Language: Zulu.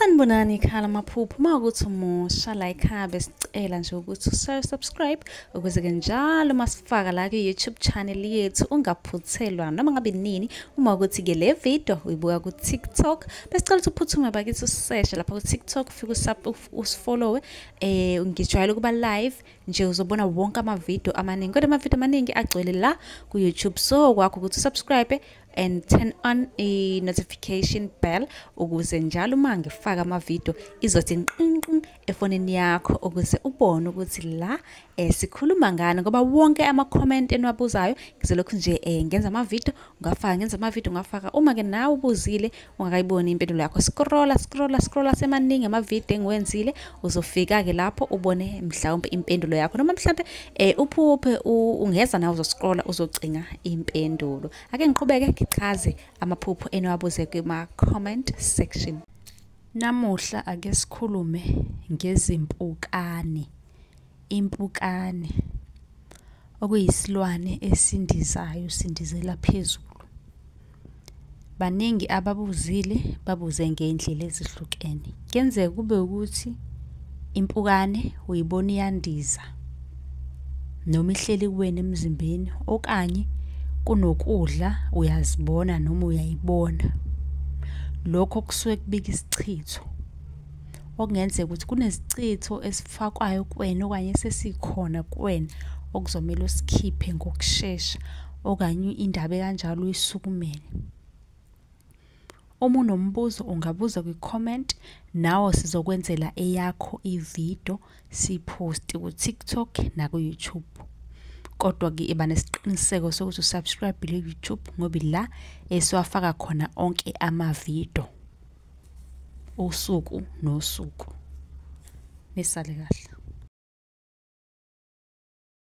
Sanibonani ekhaya lamaphupho. Uma ukuthi umusha la ekhaya besicela nje ukuthi usubscribe ukuze ke njalo masifaka la ku-YouTube channel yethu ungaphuthelwa noma ngabe nini. Uma ukuthi ke le video uyibuka ku-TikTok, besicela ukuthi uphuthume bakithi useshe lapha ku-TikTok, ufike usifollowe. Ngijwayele ukuba live nje, uzobona wonke amavidiyo amaningi, kodwa amavidiyo amaningi agcwele la ku-YouTube. So kwakho ukuthi usubscribe and turn on a notification bell ukuze njalo uma ngifaka amavidiyo izothi nqinqin efonini yakho, ukuze ubone ukuthi la sikhuluma ngani, ngoba wonke ama-comment eniwabuzayo ngizolokhu nje ngenza amavidiyo ungafaka, ngenza amavidiyo ungafaka. Uma ke nawe ubuzile ungakayiboni impendulo yakho, scrolla scrolla scrolla, semaningi amavidiyo engiwenzile, uzofika-ke lapho ubone mhlawumbe impendulo yakho, noma mhlawumbe uphuphe ungeza nawe uzoscrolla uzocinga impendulo. Ake ngiqhubeke ngichaze amaphupho eniwabuze kuma-comment section. Namuhla ake sikhulume ngezimpukane. Impukane okuyisilwane esindizayo, sindizela phezulu. Baningi ababuzile, babuze ngey'ndlela ezihlukene. Kuyenzeka kube ukuthi impukane uyibona iyandiza noma ihleli kuwena emzimbeni, okanye kunokudla uyazibona noma uyayibona. Lokho kusuke kubika isichitho, okungenzeka ukuthi kunesichitho esifakwayo kuwena okanye esesikhona kuwena okuzomele usikhiphe ngokushesha, okanye indaba ekanjalo uyisukumele. Uma unombuzo ungabuza kwi-comment, nawe sizokwenzela eyakho ividiyo siyiphoste ku-TikTok naku-YouTube. Kodwa-ke iba nesiqiniseko sokuthi usubscribe ku-YouTube, ngoba ila esiwafaka khona onke amavidiyo usuku nosuku. Nisale kahle.